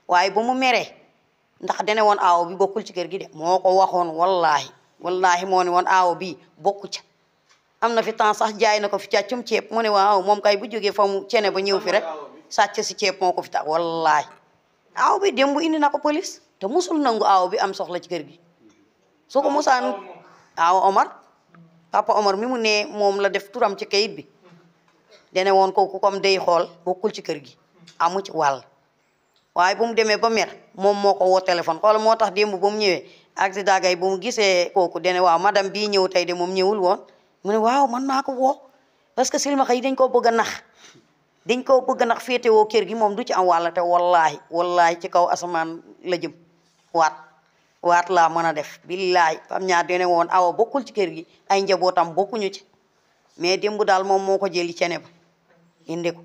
waaye ba mu meree ndax dane woon aawo bi bokkul ci kër gi de moo ko waxoon wallahi moo ne woon aawo bi bokku ca am na fi temps sax jaay na ko fi càccum ceeb mu ne waaw moom kay bu jógee fa mu cene ba ñëw fi rek sàcc si ceeb moo ko fi tax wallahi aaw bi démb indi na ko police te musul nangu aaw bi am soxla ci kër gi su ko musaan aaw Omar papa Omar mi mu ne moom la def turam ci kayit bi dene woon kooku comme day xool bokkul ci kër gi amu ci wàll waaye bu mu demee ba mer moom moo ko woo téléphone xoolal moo tax démb ba mu ñëwee accident gay bu mu gisee kooku dene waaw madame bii ñëw tey de moom ñëwul woon mu ne waaw man maa ko woo parce que silmaxa yi dañ koo bëgg a nax féetewoo kër gi moom du ci am wàll te wallahi ci kaw asamaan la jëm waat laa mën a def billahi pam ñaar dene woon awa bokkul ci kër gi ay njabootam bokkuñu ci mais démb daal moom moo ko jëli cene ba indi ko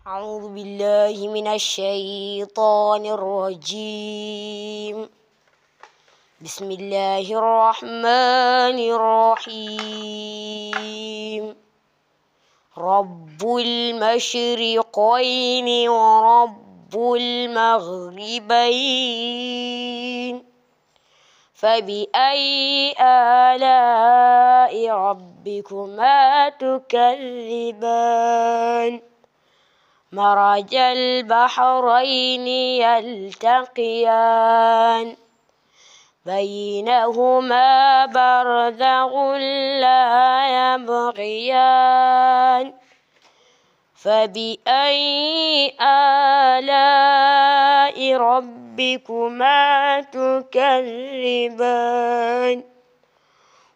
أعوذ بالله من الشيطان الرجيم بسم الله الرحمن الرحيم رب المشرقين ورب المغربين فبأي آلاء ربكما تكذبان مرج البحرين يلتقيان بينهما برزخ لا يبغيان فبأي آلاء ربكما تكذبان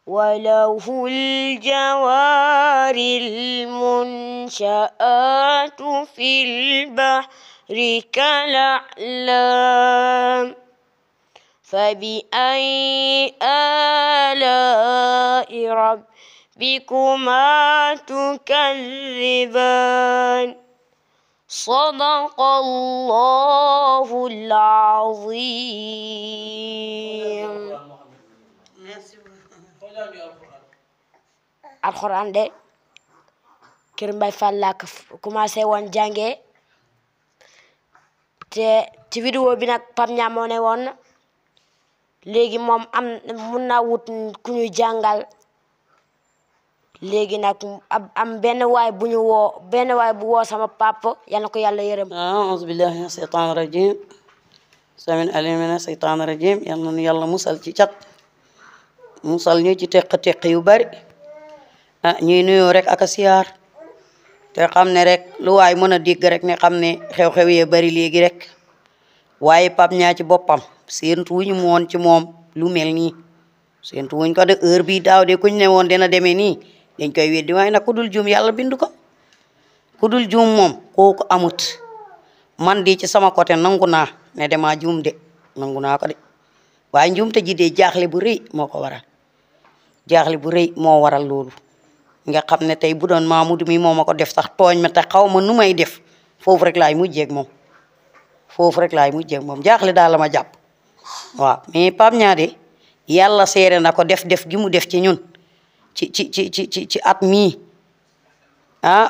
وله الجوار المنشآت في البحر كالأعلام فبأي آلاء ربكما تكذبان صدق الله العظيم. alxuraan de Kër Mbay Fall laa ko commencé woon jàngee te ci vidéo bi nag Pam Ñaa moo ne woon léegi moom mun naa wut ku ñu jàngal léegi nag am benn waay bu woo sama papa yal na ko yàlla yërëm. a'uuzu billahi mina shaytaani rajim samin alim mina shaytaani rajim yal na nu yàlla musal ci cat musal ñu ci teq yu bari ñuy nuyoo rek ak a siyaar te xam ne rek lu waay mën a dégg rek ne xam ne xew-xew yee bari léegi rek waaye Pam Ñaa ci boppam séentu wuñu woon ci moom lu mel nii séentu wuñ ko de heure bi daaw de kuñ ne woon dina demee nii dañ koy weddi waaye nag ku dul juum yàlla bind ko ku dul juum moom kooku amut man di ci sama côté nangu naa ne dama juum de nangu naa ko de waaye njuum te ji de jaaxle bu rëy moo ko waral jaaxle bu rëy moo waral loolu nga xam ne tey bu doon Mamadou mi moo ma ko def sax tooñ ma te xaw ma nu may def foofu rek laay mujjeeg moom jaaxle daal la ma jàpp waaw mais Pam Ñaa de yàlla seere na ko def gi mu def ci ñun ci at mii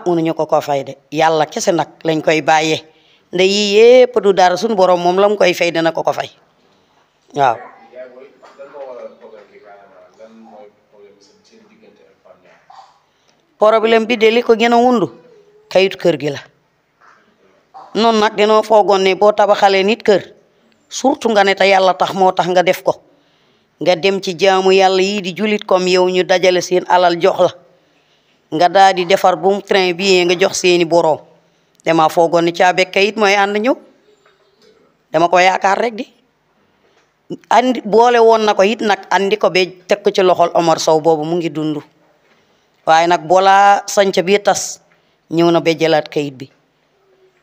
mënuñu ko fay de yàlla kese nag lañ koy bàyyee nda yii yépp du dara suñu borom moom la mu koy fay dana ko fay waaw. problème bi de li ko gën a wundu kayitu kër gi la noonu nag dañoo foogoon ne boo tabaxalee nit kër surtout nga ne te yàlla tax moo tax nga def ko nga dem ci jaamu yàlla yii di julit comme yow ñu dajale seen alal jox la nga daal di defar bu mu train bi nga jox seeni boroom dama foogoon ne caabe kayit mooy ànd ñëw dama ko yaakaar rek di andi boole woon na ko it nag andi ko ba teg ko ci loxol Omar Sow boobu mu ngi dund waaye nag boolaa sanca bi tas ñëw na ba jëlaat kayit bi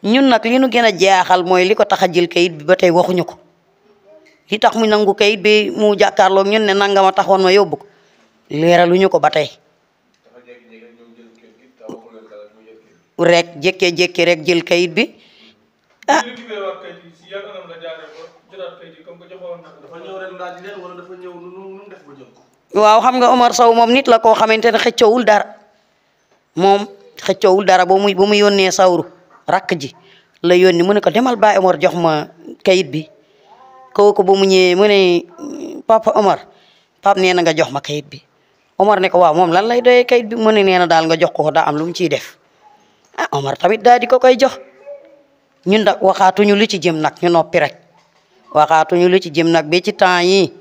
ñun nag li nu gën a jaaxal mooy li ko tax a jël kayit bi ba tey waxuñu ko li tax mu nangu kayit bi mu jàkkaarloog ñun ne nangama taxoon ma yóbbu ko leeraluñu ko ba tey rek jékkee-jékki rek jël kayit bi ah waaw xam nga Omar Sow moom nit la koo xamante ne xëccoowul dara moom xëccoowul dara ba mu yónnee sawru rakk ji la yónni mu ne ko demal Baye Omar jox ma kayit bi kooku ba mu ñëwee mu ne papa Omar pap nee na nga jox ma kayit bi Omar ne ko waaw moom lan lay doyee kayit bi mu ne nee na daal nga jox ko daa am lu mu ciy def ah Omar tamit daal di ko koy jox ñun nag waxaatuñu lu ci jëm nag ñu noppi rek waxaatuñu lu ci jëm nag ba ci temps yi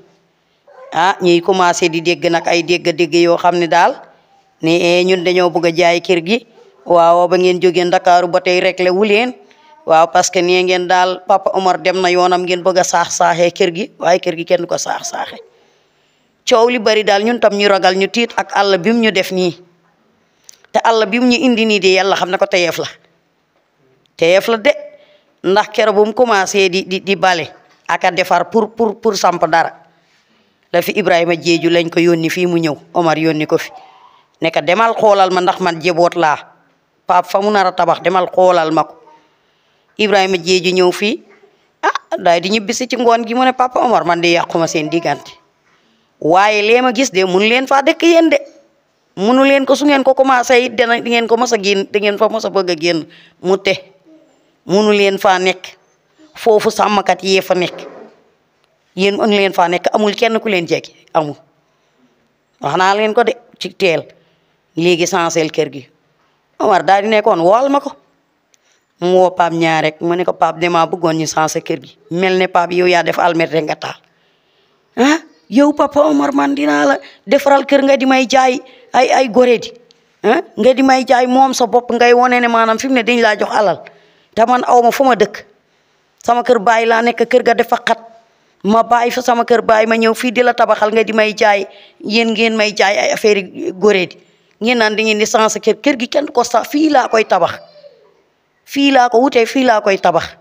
ah ñuy commencé di dégg nag ay dégg-dégg yoo xam ne daal ne ñun dañoo bëgg a jaay kër gi waaw ba ngeen jógee Ndakaaru ba tey rek le wu leen waaw parce que nee ngeen daal papa Omar dem na yoonam ngeen bëgg a saaxee kër gi waaye kër gi kenn ko saaxe coow li bari daal ñun tam ñu ragal ñu tiit ak àll bim ñu def nii te àll bim ñu indi nii de yàlla xam na ko teyeef la de ndax kero bu mu commencé di bale ak a defar pour samp dara la fi Ibrahima Jeeju lañ ko yónni fii mu ñëw Omar yónni ko fi ne ko demal xoolal ma ndax man jeboot laa Pape fa mu nar a tabax demal xoolal ma ko Ibrahima Jeeju ñëw fii ah daay di ñibbisi ci ngoon gi mu ne papa Omar man de yàquma seen diggante waaye lee ma gis de munu leen faa dëkk yéen de munu leen ko su ngeen ko commencé it dana di ngeen ko mos a génn da ngeen fa mos a bëgg a génn mu te munu leen faa nekk foofu sàmmkat yee fa nekk yéen mënu leen faa nekk amul kenn ku leen jege amul wax naa leen ko de ci teel léegi sansel kër gi Omar daal di nekkoon wool ma ko mu woo Pape ñaar rek mu ne ko Pape damaa bëggoon ñu sansé kër gi mel ne Pape yow yaa def almet rek nga taal ah yow papa Omar man dinaa la defaral kër nga di may jaay ay gore di ah nga di may jaay moom sa bopp ngay wone ne maanaam fi mu ne dañ laa jox alal te man aw ma fu ma dëkk sama kër baay laa nekk kër ga dafa xat ma bàyyi fa sama kër baay ma ñëw fii di la tabaxal nga di may jaay yéen ngeen may jaay ay affaire yi góore di ngeen naan da ngeen di sens kër gi kenn ko sax fii laa koy tabax fii laa ko wutee fii laa koy tabax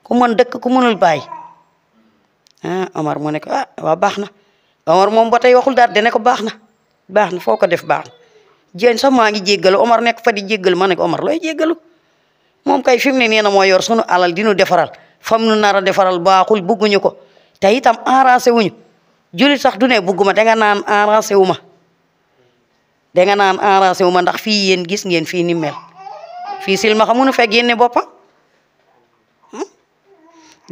ku mën dëkk ku mënul bàyyi ah Omar mu ne ko ah waa baax na Omar moom ba tey waxul daal dene ko baax na foo ko def baax na jéen sax maa ngi jéggalu Omar nekk fa di jéggalu ma ne ko Omar looy jéggalu moom kay fi mu ne nee na moo yor sunu alal di nu defaral fam nu nar a defaral baaxul bugguñu ko te itam arrangé wuñu julit sax du ne bugguma danga naan arrangé wu ma ndax fii yéen gis ngeen fii ni mel fii silmaxa munu fekk génne boppam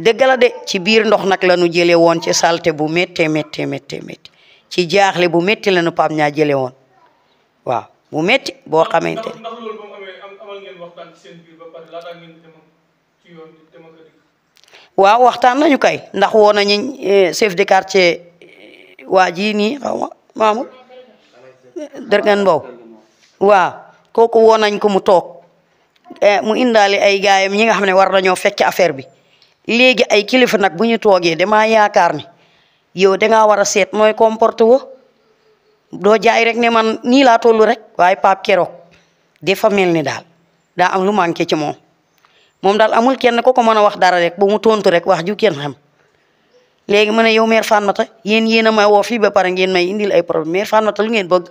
dëgg la de ci biir ndox nag la nu jële woon ci salte bu métte ci jaaxle bu métti la nu Pape ñaa jële woon waaw bu métti boo xamante ne waaw waxtaan nañu kay ndax woo nañu chef de quartier waa ji nii xaw ma Mamour Dërgan Mbow waaw kooku woo nañ ko mu toog mu indaale ay gaayam ñi nga xam ne war nañoo fekk affaire bi léegi ay kilifa nag bu ñu toogee damaa yaakaar ni yow dangaa war a seet mooy comporte wo doo jaay rek ne man nii laa tollu rek waaye Pape keroog dafa mel ni daal daa am lu manqué ci moom daal amul kenn ko mën a wax dara rek ba mu tontu rek wax ju kenn xam léegi mu ne yow mère Fatmata yéen a may woo fii ba pare ngeen may indil ay problème mère Fatmata lu ngeen bëgg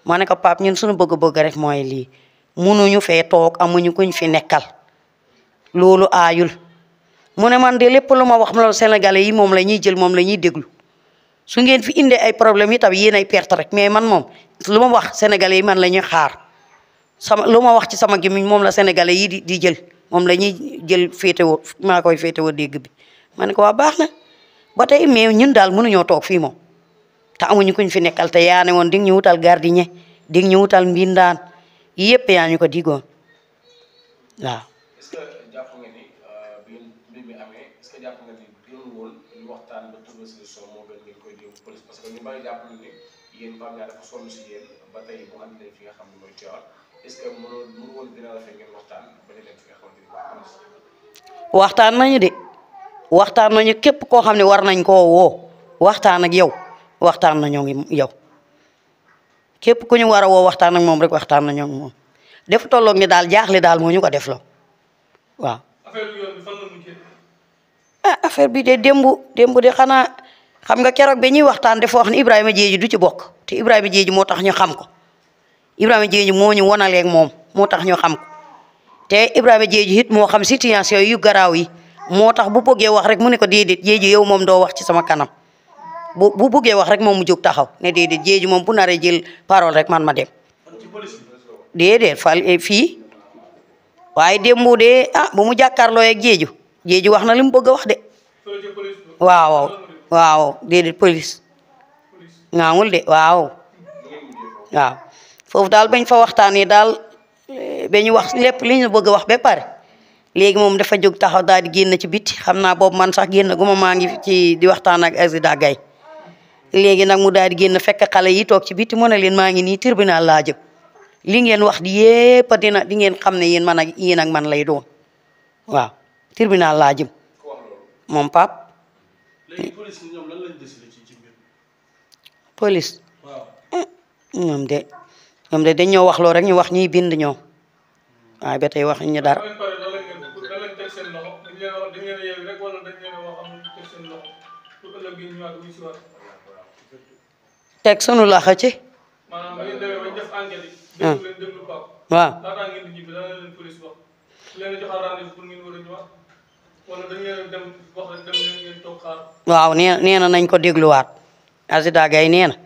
ma ne ko Pape ñun suñu bëgg-bëgg rek mooy lii munuñu fee toog amuñu kuñ fi nekkal loolu aayul mu ne man de lépp lu ma wax loolu sénégalais yi moom la ñuy jël moom la ñuy déglu su ngeen fi indee ay problème yi tam yéen ay perte rek mais man moom lu ma wax sénégalais yi man la ñuy xaar lu ma wax ci sama gémmiñ moom la sénégalais yi di jël moom la ñuy jël féetewoo maa koy féetewoo dégg bi ma ne ko waa baax na ba tey mais ñun daal mënuñoo toog fii moom te amuñu kuñ fi nekkal te yaa ne woon di nga ñu wutal gardien di nga ñu wutal mbindaan yëpp yaa ñu ko digoon waaw. est-ce que jàpp nga ni bi mbir mi amee est-ce que jàpp nga ni gënul woon ñu waxtaan ba trouver solution moo gën ngeen koy déglu police parce que ñu bari jàpp nañu ne yéen Pape Niang dafa sonn si yéen ba tey bu andi leen fi nga xam ne mooy Tivaouane est-ce que mënu woon dina la fekk ngeen waxtaan ba leen fi nga xamante ni mooy police. waxtaan nañu de waxtaan nañu képp koo xam ne war nañ koo woo waxtaan ak yow waxtaan nañoo ngi yow képp ku ñu war a woo waxtaan ak moom rek waxtaan nañoo ngi moom def tolloog ni daal jaaxle daal moo ñu ko def loo waaw. affaire bi yoon bi fan la mujjee. ah affaire bi de démb de xanaa xam nga keroog ba ñuy waxtaan dafa wax ne Ibrahima Diédhiou du ci bokk te Ibrahima Diédhiou moo tax ñu xam ko Ibrahima Diédhiou moo ñu wonaleeg moom moo tax ñu xam ko te Ibrahima Jeeju it moo xam situation yu garaaw yi moo tax bu bëggee wax rek mu ne ko déedéet Jeeju yow moom doo wax ci sama kanam bu bëggee wax rek moom mu jóg taxaw ne déedéet Jeeju moom bu naree jël parole rek man ma dem déedéet fii waaye démb de bu mu jàkkaarloo ak Jeeju wax na li mu bëgg a wax de waaw déedéet police ngaamul de waaw foofu daal bañ fa waxtaanee daal ba ñu wax lépp li ñu bëgg a wax ba pare léegi moom dafa jóg taxaw daal di génn ci biti xam naa boobu man sax génn gu maa ngi ci di waxtaan ak Azida Gaye léegi nag mu daal di génn fekk xale yi toog ci biti mu ne leen maa ngi nii tribunal laa jëm li ngeen wax di yépp di ngeen xam ne yéen ak man lay doon waaw tribunal laa jëm moom Pape. léegi police ñoom lan lañ décidé ci mbir police ñoom de dañoo wax loo rek ñu wax ñuy bind ñoom waaye ba tey wax ñu dara. teg sunu laxa ci. waaw. waaw nee na nañ ko dégluwaat Azida Gaye nee na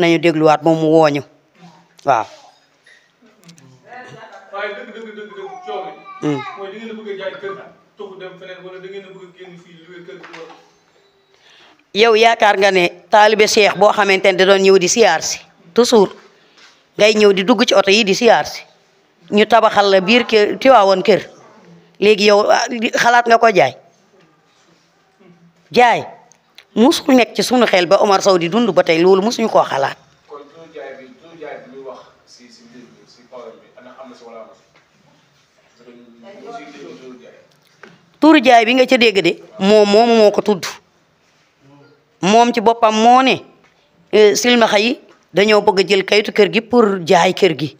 nañu dégluwaat moom mu wooñu waaw. yow yaakaar nga ne taalibe Cheikh boo xamante ne da doon ñëw di siyaar si toujours ngay ñëw di dugg ci oto yi di siyaar si ñu tabaxal la biir kër Tiwaawoon kër léegi yow xalaat nga ko jaay musul nekk ci sunu xel ba Omar Sow di dund ba tey loolu musuñu koo xalaat. kon turu jaay bi muy wax si mbir mi si problème bi ana am na si wala turu jaay bi nga ca dégg de moom moo ko tudd moom ci boppam moo ne silmaxa yi dañoo bëgg a jël kayitu kër gi pour jaay kër gi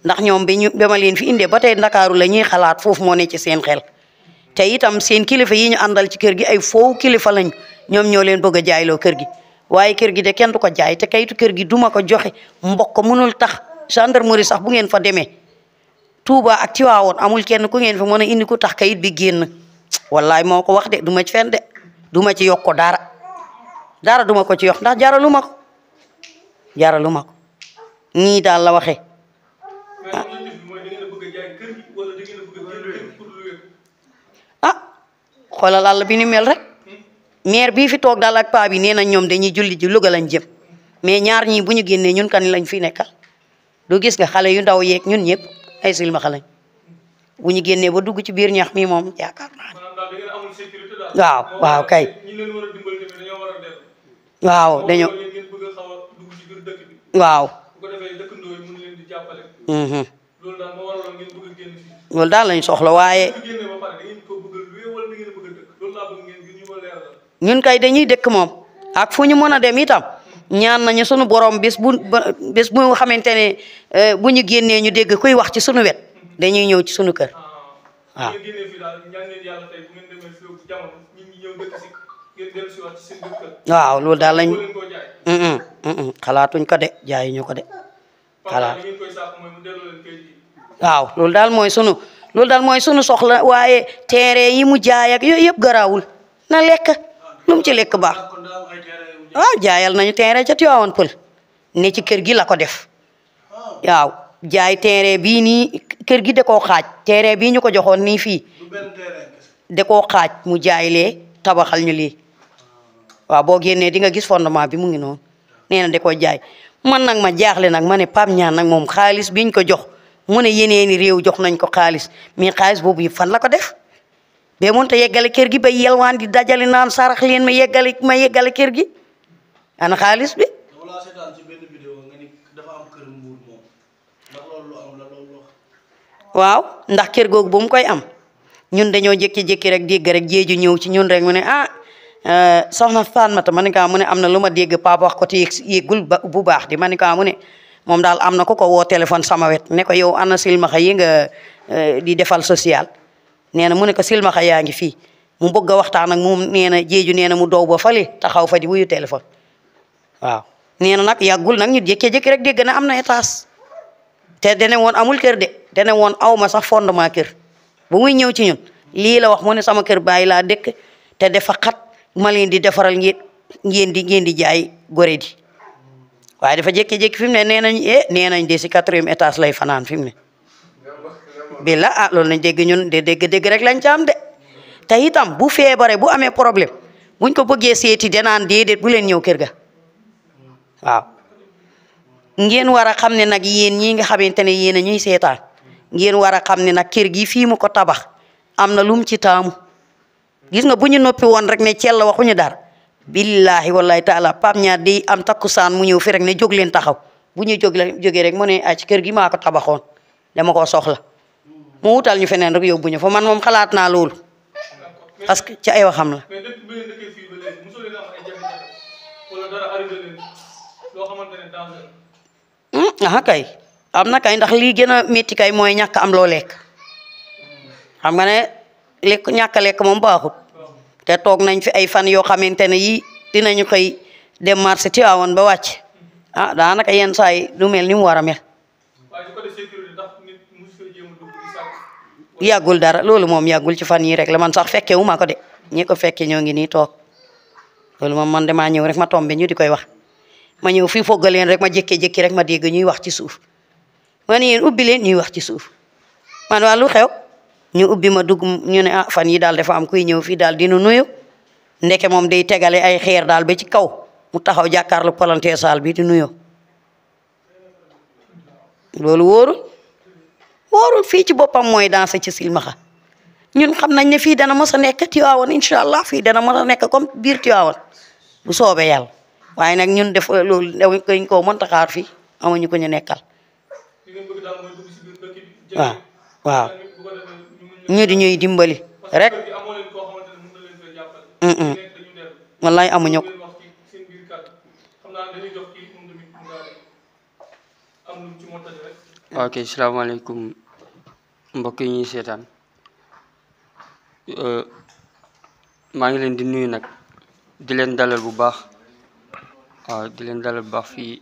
ndax ñoom ba ma leen fi indee ba tey Ndakaaru la ñuy xalaat foofu moo ne ci seen xel te itam seen kilifa yi ñu àndal ci kër gi ay foofu kilifa lañ ñoom ñoo leen bëgg a jaayloo kër gi waaye kër gi de kenn du ko jaay te kayitu kër gi duma ko joxe mbokk mënul tax gendarmerie sax bu ngeen fa demee Touba ak Tiwaawoon amul kenn ku ngeen fa mën a indi ku tax kayit bi génn wallaay moo ko wax de du ma ci fen de du ma ci yokk ko dara duma ko ci yokk ndax jaraluma ko nii daal la waxee. xoolal àll bi ni mel rek maire bii fi toog daal ak paa bi nee nañ ñoom dañuy julli ji Louga lañ jëm mais ñaar ñii bu ñu génnee ñun kan lañ fi nekkal du gis nga xale yu ndaw yeeg ñun ñëpp ay silmaxa lañ bu ñu génnee ba dugg ci biir ñax mi moom yaakaar naa waaw kay waaw dañoo waaw loolu daal lañ soxla waaye ñun kay dañuy dëkk moom ak fu ñu mën a dem itam ñaan nañu sunu borom bés bu xamante ne bu ñu génnee ñu dégg kuy wax ci sunu wet dañuy ñëw ci sunu kër waaw loolu daal lañ xalaatuñ ko de jaayuñu ko de xalaat waaw loolu daal mooy sunu soxla waaye terrain yi mu jaay ak yooyu yëpp garaawul na lekk lu mu ci lekk baax waaw jaayal nañu terrain ca Tivaouane Peulh ne ci kër gi la ko def waaw jaay terrain bii nii kër gi da koo xaaj terrain bii ñu ko joxoon nii fii da koo xaaj mu jaay lee tabaxal ñu lii waaw boo génnee di nga gis fondement bi mu ngi noonu nee na da koo jaay man nag ma jaaxle nag ma ne Pape Niang nag moom xaalis biñ ko jox mu ne yeneeni réew jox nañ ko xaalis mais xaalis boobu yëpp fan la ko def ba mënut a yeggale kër gi ba yelwaan di dajale naan sarax leen ma yeggale kër gi ana xaalis bi. waaw ndax kër googu bu mu koy am ñun dañoo jékki-jékki rek dégg rek jéeju ñëw ci ñun rek mu ne soxna Fatmata ma ne ko mu ne am na lu ma dégg papa wax ko te yéggul bu baax di ma ne ko mu ne moom daal am na ko woo téléphone sama wet ne ko yow ana silmaxa yi nga di defal social nee na mu ne ko silmaxa yaa ngi fii mu bëgg a waxtaan ak moom nee na jéeju nee na mu dow ba fale taxaw fa di wuyu téléphone waaw nee na nag yàggul nag ñu jékkee-jékki rek dégg na am na étage te dene woon amul kër de dane woon awma sax fondement kër bu muy ñëw ci ñun lii la wax mu ne sama kër baay laa dëkk te dafa xat ma leen di defaral ngeen di jaay gore di waaye dafa jékki-jékki fi mu ne nee nañ de si 4e étage lay fanaan fi mu ne bi la ah loolu lañ dégg ñun de dégg rek lañ ci am de te itam bu feebare bu amee problème buñ ko bëggee seeti danaan déedéet bu leen ñëw kër ga waaw ngeen war a xam ne nag yéen ñii nga xamante ne yéen a ñuy seetaan ngeen war a xam ne nag kër gi fii mu ko tabax am na lum ci taamu gis nga bu ñu noppi woon rek ne ceel la waxuñu dara billahi wallahi taala Pape Niang di am takkusaan mu ñëw fi rek ne jóg leen taxaw bu ñu jógee rek mu ne ci kër gi maa ko tabaxoon dama koo soxla mu wutal ñu feneen rek yóbbu ñu fa man moom xalaat naa loolu parce que ci ay waxam la. mais dëkk bi ngeen dëkkee fii ba léegi mosoo leen am ay jafe-jafe wala dara arrivé leen loo xamante ne danger. aha kay am na kay ndax lii gën a métti kay mooy ñàkk am loo lekk xam nga ne lekk ñàkk lekk moom baaxut te toog nañ fi ay fan yoo xamante ne yii dinañu koy dem marché Tivaouane ba wàcc ah daanaka yenn saa yi du mel ni mu war a mel. waaye su ko defee sécurité ndax nit mu fay jéem a dugg di sàkk. yàggul dara loolu moom yàggul ci fan yii rek la man sax fekke wu ma ko de ñi ko fekke ñoo ngi nii toog loolu moom man damaa ñëw rek ma tombe ñu di koy wax ma ñëw fii fogga leen rek ma jékkee-jékki rek ma dégg ñuy wax ci suuf ma ne yéen ubbi leen ñuy wax ci suuf man waa lu xew ñu ubbi ma dugg ñu ne ah fan yi daal dafa am kuy ñëw fii daal dinu nuyu ndeke moom day tegale ay xeer daal ba ci kaw mu taxaw jàkkaarlu palanteer saal bi di nuyoo loolu wóorul fii ci boppam mooy danse ci silmaxa ñun xam nañ ne fii dana mos a nekk Tiwaawan incha allah fii dana mos a nekk comme biir Tiwaawan bu soobee yàlla waaye nag ñun def loolu dañ koo mënta xaar fii amuñu ko ñu nekkal waaw waaw ñu di ñuy dimbali rek wallaay amuñu ko ok salaamaaleykum mbokk yi ñuy seetaan maa ngi leen di nuyu nag di leen dalal bu baax waaw di leen dalal bu baax fii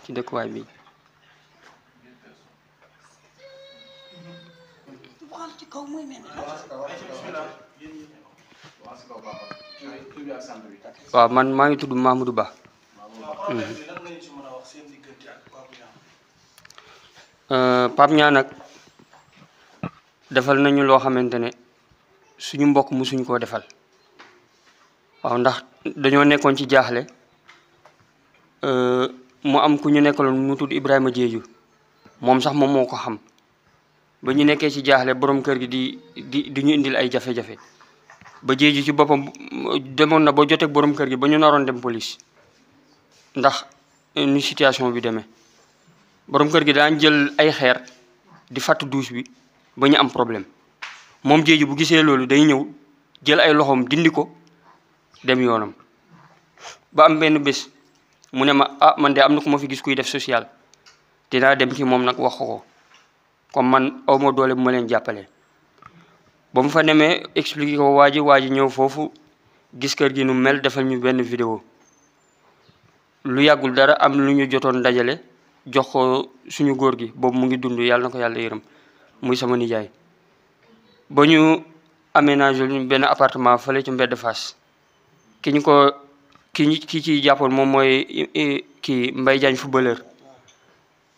ci dëkkuwaay bi waaw man maa ngi tudd Mamadou Ba Pape Niang nag defal nañu loo xamante ne suñu mbokk musuñ koo defal waaw ndax dañoo nekkoon ci jaaxle mu am ku ñu nekkaloon mu tudd Ibrahima Diédhiou moom sax moom moo ko xam ba ñu nekkee ci jaaxle borom kër gi di ñu indil ay jafe-jafe ba Diédhiou ci boppam demoon na ba joteeg borom kër gi ba ñu naroon dem police ndax ni situation bi demee borom kër gi daan jël ay xeer di fatt douche bi ba ñu am problème moom Diédhiou bu gisee loolu day ñëw jël ay loxoom dindi ko dem yoonam ba am benn bés mu ne ma ah man de am na ku ma fi gis kuy def social dinaa dem ci moom nag wax ko comme man aw ma doole bu ma leen jàppale ba mu fa demee expliqué ko waa ji ñëw foofu gis kër gi nu mel defal ñu benn vidéo lu yàggul dara am lu ñu jotoon dajale jox ko suñu góor gi boobu mu ngi dund yàlla na ko yàlla yërëm muy sama nijaay ba ñu aménagé ñu benn appartement fële ci mbedd Fass ki ci jàppoon moom mooy kii Mbaye Diagne footballeur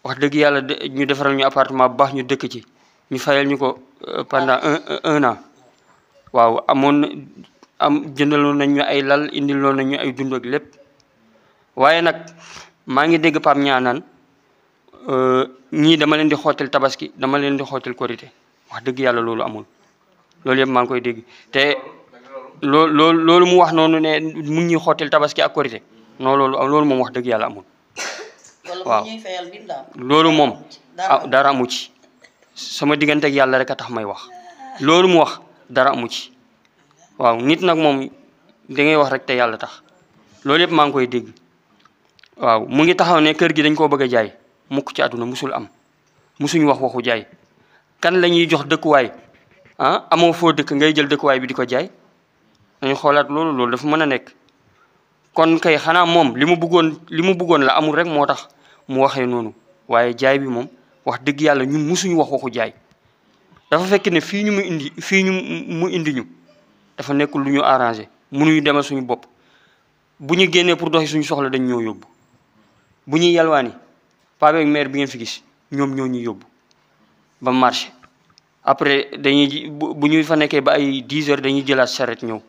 wax dëgg yàlla ñu defaral ñu appartement bu baax ñu dëkk ci ñu fayal ñu ko pendant un an waaw jëndaloon nañ ñu ay lal indiloon nañ ñu ay dund ak lépp waaye nag maa ngi dégg Pape Niang naan ñii dama leen di xootel tabaski dama leen di xootel korité wax dëgg yàlla loolu amul loolu yëpp maa ngi koy dégg te loolu mu wax noonu ne mu ngi ñuy xootel tabaski ak korité non loolu moom wax dëgg yàlla amul waaw loolu moom dara amu ci sama diggante ak yàlla rek a tax may wax loolu mu wax dara amu ci waaw nit nag moom da ngay wax rek te yàlla tax loolu yëpp maa ngi koy dégg waaw mu ngi taxaw ne kër gi dañ koo bëgg a jaay mukk ci àdduna musul am musuñu wax waxu jaay kan la ñuy jox dëkkuwaay amoo foo dëkk ngay jël dëkkuwaay bi di ko jaay dañu xoolaat loolu dafa mën a nekk kon kay xanaa moom li mu bëggoon la amul rek moo tax mu waxee noonu waaye jaay bi moom wax dëgg yàlla ñun musuñu wax waxu jaay dafa fekk ne fii ñu mu indi ñu dafa nekk lu ñu arrangé mënuñu demal suñu bopp bu ñu génnee pour doxi suñu soxla dañ ñoo yóbbu bu ñuy yalwaani paa beeg maire bi ngeen fi gis ñoom ñoo ñu yóbbu ba marché après dañuy bu ñuy fa nekkee ba ay 10 heures dañuy jëlaat charrette ñëw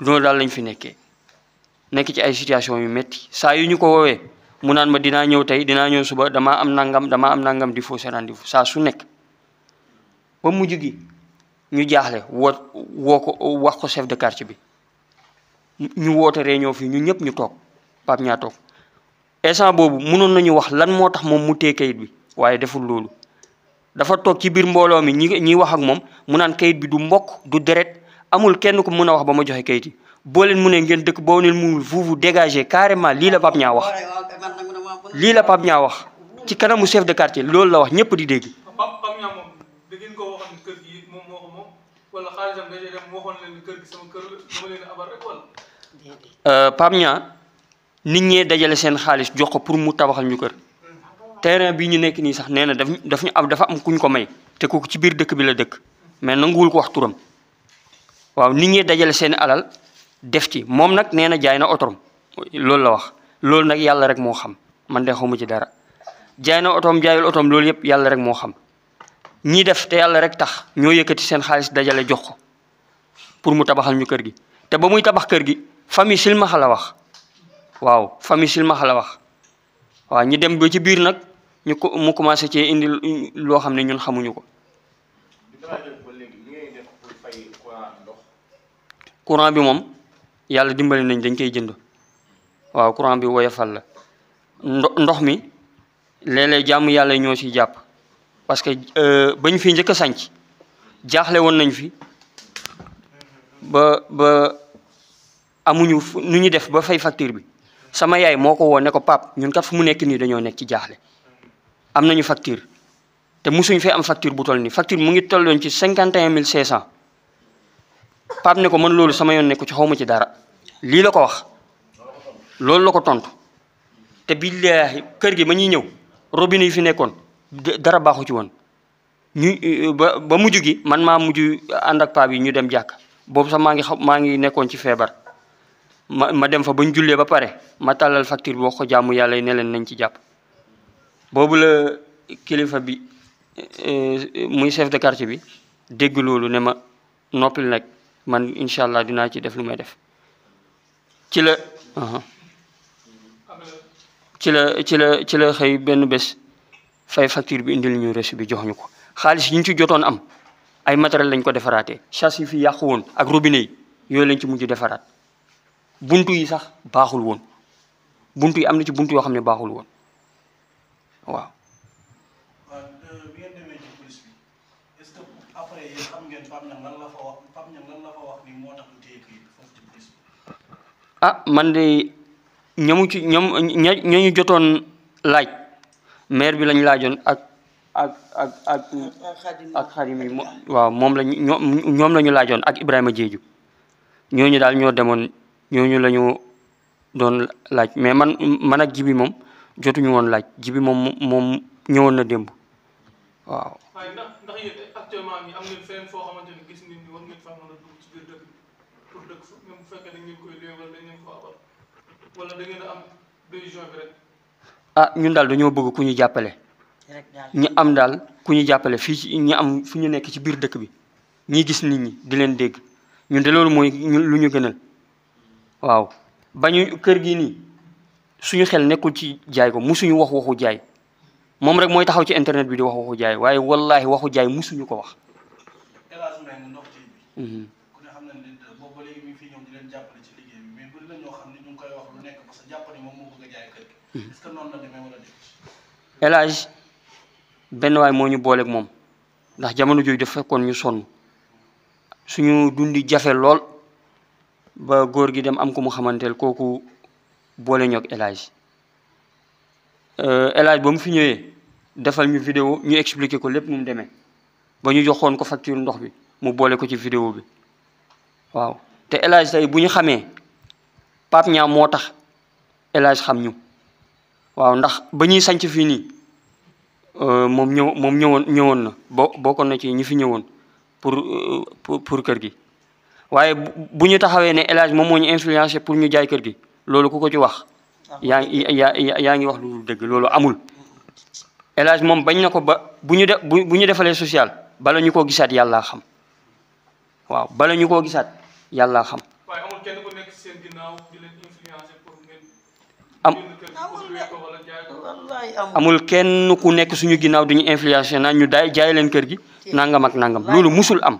loolu daal lañ fi nekkee nekk ci ay situation yu metti saa yu ñu ko woowee mu naan ma dinaa ñëw tey dinaa ñëw suba damaa am nangam di fausse rendez-vous saa su nekk ba mujj gi ñu jaaxle woo ko wax ko chef de quartier bi ñu woote réunion fii ñu ñëpp ñu toog Pape Niang toog instant boobu mënoon nañu wax lan moo tax moom mu téye kayit bi waaye deful loolu dafa toog ci biir mbooloo mi ñi wax ak moom mu naan kayit bi du mbokk du deret amul kenn ku mën a wax ba ma joxe kayit yi boo leen mu ne ngeen dëkk boo leen mu vous dégagez carrément lii la Pape Niang wax lii la Pape Niang wax ci kanamu chef de quartier loolu la wax ñëpp di dégg. Pape Niang moom da ngeen ko waxoon kër gi moom moo ko moom wala xaalisam dañuy dem waxoon leen kër gi sama kër la dama leen abar rek wala. Pape Niang nit ñee dajale seen xaalis jox ko pour mu tabaxal ñu kër terrain bi ñu nekk nii sax nee na dafa am kuñ ko may te kooku ci biir dëkk bi la dëkk mais nanguwul ko wax turam waaw nit ñee dajale seen alal def ci moom nag nee na jaay na otoom loolu la wax loolu nag yàlla rek moo xam man de xawma ci dara jaay na otoom jaayul otoom loolu yëpp yàlla rek moo xam ñii def te yàlla rek tax ñoo yëkkati seen xaalis dajale jox ko pour mu tabaxal ñu kër gi te ba muy tabax kër gi famille silmaxa la wax waaw famille silmaxa la wax waaw ñi dem ba ci biir nag mu commencé ci indi loo xam ne ñun xamuñu ko. courant bi moom yàlla dimbali nañ dañ koy jënd waaw courant bi woyofal la ndox mi léeg-léeg jàmm yàlla ñoo ciy jàpp parce que bañ fi njëkk a sànc jaaxle woon nañ fi ba amuñu nu ñu def ba fay facture bi sama yaay moo ko woo ne ko pap ñun kat fu mu nekk nii dañoo nekk ci jaaxle am nañu facture te musuñ fee am facture bu toll nii facture mu ngi tolloon ci 51 500 pap ne ko man loolu sama yoon nekku ci xawma ci dara lii la ko wax loolu la ko tontu te billaahi kër gi ma ñuy ñëw robinet yi fi nekkoon dara baaxu ci woon ñu ba mujj gi man maa mujj ànd ak pap yi ñu dem jàkk boobu sax maa ngi nekkoon ci feebar ma dem fa ba ñu jullee ba pare ma tàllal facture bi wax ko jàmm yàlla ne leen nañ ci jàpp boobu la kilifa bi muy chef de quartier bi dégg loolu ne ma noppil nag man incha allah dinaa ci def lu may def ci la xëy benn bés fay facture bi indil ñu reçu bi jox ñu ko xaalis yi ñu ci jotoon am ay matériel lañ ko defaraatee châssis yi fi yàqu woon ak robinet yi yooyu lañ ci mujj defaraat buntu yi sax baaxul woon buntu yi am na ci buntu yoo xam ne baaxul woon waaw. bi ngeen demee ci police bi est-ce que après yéen xam ngeen Pape Niang lan la fa wax ni moo tax mu téye kayit foofu ci police bi. ah man de ñooñu jotoon laaj maire bi lañ laajoon ak xarim yi waaw moom lañ ñoom la ñu laajoon ak Ibrahima Diédhiou ñooñu daal ñoo demoon ñooñu la ñu doon laaj mais man ak Jibi moom jotuñu woon laaj Jibi moom ñëwoon na démb waaw. waaye ndax yéen actuellement nii am ngeen feneen foo xamante ni gis ngeen ni war ngeen faa mën a dugg ci biir dëkk bi pour dëkk fa même bu fekkee dañ ngeen koy léegi wala dañ ngeen ko abal wala da ngeen a am décision bi rek. ah ñun daal dañoo bëgg ku ñu jàppale. ñu am daal ku ñu jàppale fii ci ñu am fu ñu nekk ci biir dëkk bi ñi gis nit ñi di leen dégg ñun de loolu mooy lu ñu gënal waaw bañu kër gi nii suñu xel nekkul ci jaay ko musuñu wax waxu jaay moom rek mooy taxaw ci internet bi di wax waxu jaay waaye wallahi waxu jaay musuñu ko wax. Elhadj Mbengue ndox ci bi. ku ne xam na ne boobu ba léegi mi ngi fi ñëw di leen jàppale ci liggéey bi mais bëri na ñoo xam ne ñu ngi koy wax lu nekk parce que jàpp ni moom moo bëgg a jaay kër gi. est-ce que noonu la demee wala déet. Elhadj benn waay moo ñu booleeg moom ndax jamono jooju dafa fekkoon ñu sonn suñu dundi jafe lool ba góor gi dem am ko mu xamanteel kooku boole ñoog Elhadj Elhadj ba mu fi ñëwee defal ñu vidéo ñu expliqué ko lépp nu mu demee ba ñu joxoon ko facture ndox bi mu boole ko ci vidéo bi waaw te Elhadj tey bu ñu xamee Pape Niang moo tax Elhadj xam ñu waaw ndax ba ñuy sanc fii nii moom ñëwoon na bokkoon na ci ñi fi ñëwoon pour kër gi waaye bu ñu taxawee ne El Hadj moom moo ñu influencé pour ñu jaay kër gi loolu ku ko ci wax yaa ngi wax lu dëgg loolu amul El Hadj moom bañ na ko ba bu ñu defalee social bala ñu koo gisaat yàlla xam waaw bala ñu koo gisaat yàlla xam. waaye amul kenn ku nekk seen ginnaaw di leen influencer pour ngeen. amul kenn ku nekk suñu ginnaaw duñu influencer naan ñu jaay leen kër gi nangam ak nangam loolu musul am.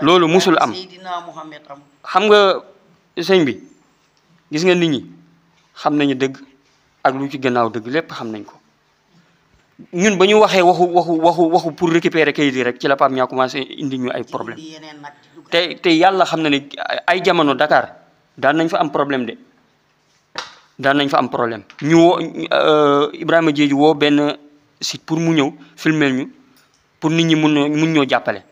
loolu musul am xam nga sëñ bi gis nga nit ñi xam nañu dëgg ak lu ci gannaaw dëgg lépp xam nañ ko ñun ba ñu waxee waxu pour récupérer kayit yi rek ci la Pape Niang commencé indi ñu ay problème te yàlla xam na ne ay jamono Dakar daan nañ fa am problème de daan nañ fa am problème ñu woo Ibrahima Diédhiou woo benn site pour mu ñëw filmel ñu pour nit ñi mun ñoo jàppale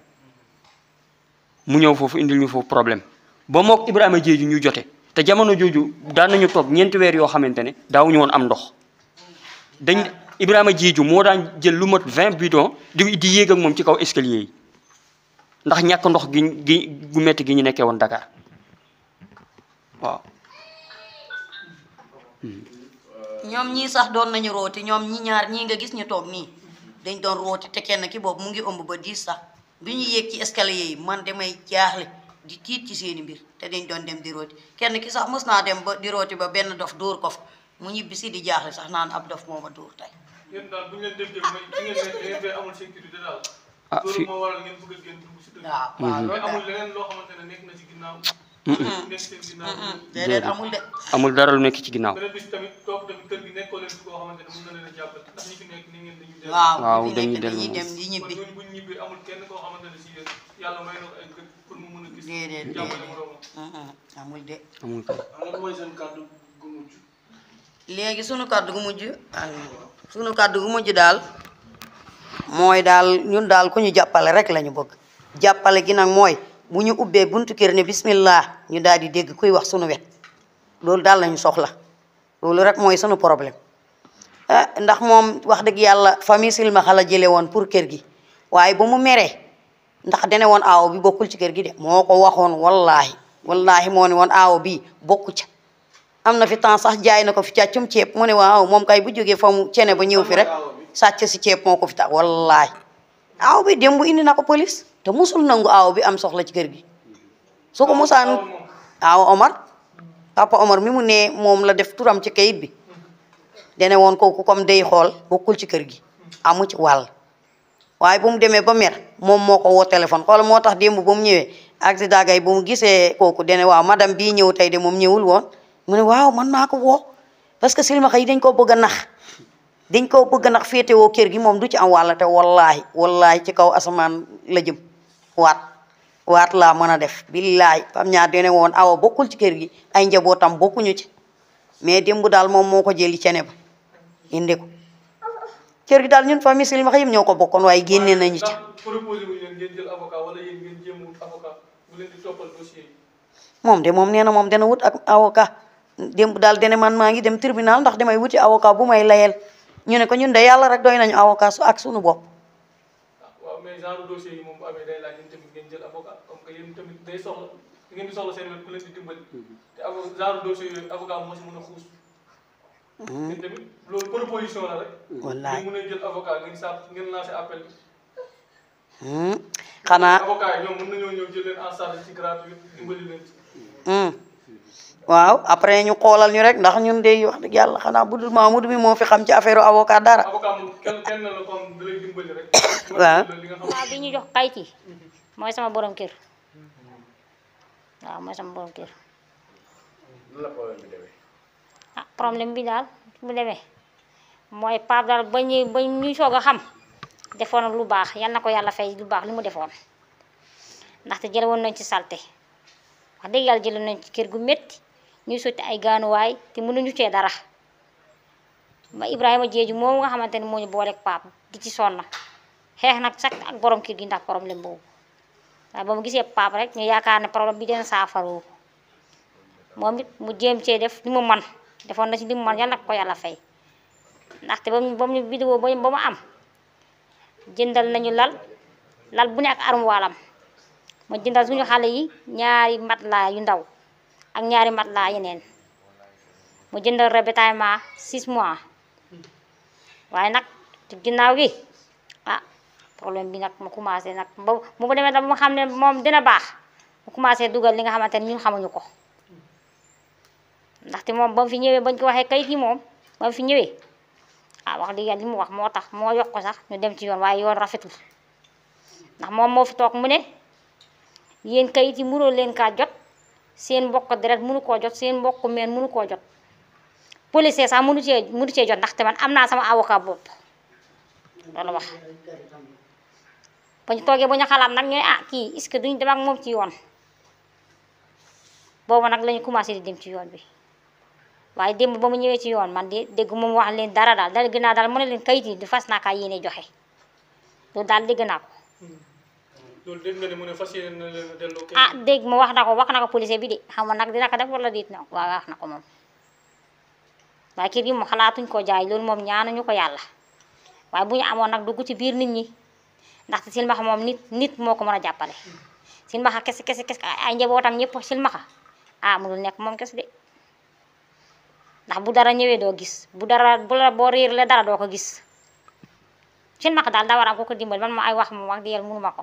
mu ñëw foofu indil ñu foofu problème ba mook Ibrahima Diédhiou ñu jote te jamono jooju daan nañu toog 4 weer yoo xamante ne daawuñu woon am ndox Ibrahima Diédhiou moo daan jël lu mat 20 bidons di yéeg ak moom ci kaw escalier yi ndax ñàkk ndox gu metti gi ñu nekkee woon Dakar waaw. ñoom ñii sax doon nañu rooti ñoom ñaar ñii nga gis ñu toog nii dañ doon rooti te kenn ki boobu mu ngi ëmb ba 10 sax bi ñu yéeg ci escalier yi man damay jaaxle di tiit ci seeni mbir te dañ doon dem di rooti kenn ki sax mës naa dem ba di rooti ba benn dof dóor ko fa mu ñibbi si di jaaxle sax naan ab dof moo ma dóor tey. yéen daal bu ñu leen déggee mooy fi ngeen ne amul sécurité daal. loolu moo waral ngeen bëgg a génn dugg si dëkk. waaw mais amul leneen loo xamante ne nekk na ci ginnaaw. nekk seen ginnaaw. déedéet amul de. amul dara lu nekk ci ginnaaw. beneen bis tamit toog tamit kër gi nekkoo leen si koo xamante ne mën na leen a jàppale ndax ñi fi nekk ni ngeen dañuy dem. waaw dañuy dem di ñibbi. kon bu ñu ñibbi amul kenn koo xamante ne si yéen yàlla may na ko ay kër pour mu mën a gis. déedéet jàppale moroomam. amul de. amul ko. lan mooy seen kàddu gu mujj. léegi sunu kàddu gu mujj daal mooy daal ñun daal ku ñu jàppale rek lañu bëgg jàppale gi nag mooy bu ñu ubbee buntu kër ne bismillah ñu daal di dégg kuy wax sunu wet loolu daal lañu soxla loolu rek mooy sunu problème ndax moom wax dëgg yàlla famille silmaxa la jële woon pour kër gi waaye ba mu meree ndax dane woon aawo bi bokkul ci kër gi de moo ko waxoon wallaahi moo ne woon aawo bi bokku ca am na fi temps sax jaay na ko fi càccum ceeb mu ne waaw moom kay bu jógee fa mu cene ba ñëw fi rek sàcc si ceeb moo ko fi tax wallaahi aaw bi démb indi na ko police te musul nangu aaw bi am soxla ci kër gi su ko musaan aaw Omar papa Omar mi mu ne moom la def turam ci kayit bi dene woon kooku comme day xool bokkul ci kër gi amu ci wàll waaye bu mu demee ba mer moom moo ko woo téléphone xool moo tax démb ba mu ñëwee accident gay bu mu gisee kooku dene waaw madame bii ñëw tey de moom ñëwul woon mu ne waaw man maa ko woo parce que silmaxa yi dañ koo bëgg a nax féetewoo kër gi moom du ci am wàll te wallaahi ci kaw asamaan la jëm waat laa mën a def billaahi Pape Niang dene woon awa bokkul ci kër gi ay njabootam bokkuñu ci mais démb daal moom moo ko jëli cene ba indi ko kër gi daal ñun famille silmaxa yëpp ñoo ko bokkoon waaye génne nañu ci proposé wu leen ngeen jël avocat wala yéen ngeen jéem wut avocat bu leen di toppal dossier yi. moom de moom nee na moom dana wut ak avocat démb daal dene man maa ngi dem tribunal ndax damay wuti avocat bu may layel ñu ne ko ñun de yàlla rek doy nañu avocat ak suñu bopp. waaw mais genre dossier yi moom bu amee day laaj yéen tamit ngeen jël avocat comme que yéen tamit day soxla ngeen di soxla seen wet ku leen di dimbali te genre dossier yooyu avocat moo si mën a xuus. yéen tamit loolu proposition la rek. wallaay ngeen mën a jël avocat ngeen lancé appel bi. xanaa avocat yi ñoom mën nañoo ñëw jël leen en charge ci gratuit dimbali leen ci. waaw après ñu xoolal ñu rek ndax ñun de wax dëgg yàlla xanaa bu dul Mamadou mi moo fi xam ci affaire avocat dara. avocat moom kenn la comme da lay dimbali rek. waaw waaw bi ñu jox kayit yi mooy sama borom kër waaw mooy sama borom kër. lan la problème bi demee. ah problème bi daal mu demee mooy Pape daal ba ñuy soog a xam defoon lu baax yal na ko yàlla fay lu baax li mu defoon ndaxte jële woon nañ ci salte wax dëgg yàlla jële nañ ci kër gu métti ñuy sotti ay gaanuwaay te mënuñu cee dara ba Ibrahima Diédhiou moom nga xamante ne moo ñu booleeg Pape di ci sonn xeex nag sax ak borom kër gi ndax problème boobu waaye ba mu gisee Pape rek ñu yaakaar ne problème bi dina saafaroo moom it mu jéem cee def li mu man defoon na ci li mu man yal na ko yàlla fay ndaxte ba mu vidéo ba mu am jëndal nañu lal bu ne ak armoire am ma jëndal suñu xale yi ñaari matelas yu ndaw ak ñaari matelas yeneen mu jëndal ravitaillement 6 mois waaye nag ci ginnaaw gi problème bi nag mu commencé nag ba mu demee nag mu xam ne moom dina baax mu commencé dugal li nga xamante ne ñun xamuñu ko ndaxte moom ba mu fi ñëwee bañ ko waxee kayit yi moom ba mu fi ñëwee wax dëgg yàlla li mu wax moo tax moo yokk ko sax ñu dem ci yoon waaye yoon rafetul ndax moom moo fi toog mu ne yéen kayit yi mënoo leen kaa jot seen mbokk deret mënu koo jot seen mbokk meen mënu koo jot policier sax mënu cee jot ndaxte man am naa sama avocat bopp loolu wax ba ñu toogee ba ñu xalaat nag ñooy kii est-ce que duñ dem ak moom ci yoon boobu nag la ñu commencé di dem ci yoon bi waaye démb ba mu ñëwee ci yoon man de dégg moom wax leen dara daal dégg naa daal mu ne leen kayit yi di fas naa kaa yéene joxe loolu daal dégg naa ko. loolu dégg nga ne mu ne fas yéene na leen delloo kayit dégg ma wax na ko policier bi de xam nga nag dina ko def wala diit na waaw wax na ko moom waaye kër gi moom xalaatuñ koo jaay loolu moom ñaanuñu ko yàlla waaye bu ñu amoon nag dugg ci biir nit ñi ndaxte silmaxa moom nit moo ko mën a jàppale silmaxa kese ay njabootam ñëpp silmaxa mënul nekk moom kese de ndax bu dara ñëwee doo gis boo réer le dara doo ko gis silmaxa daal daa war a ko dimbali man ma ay wax moom wax di yàlla mënuma ko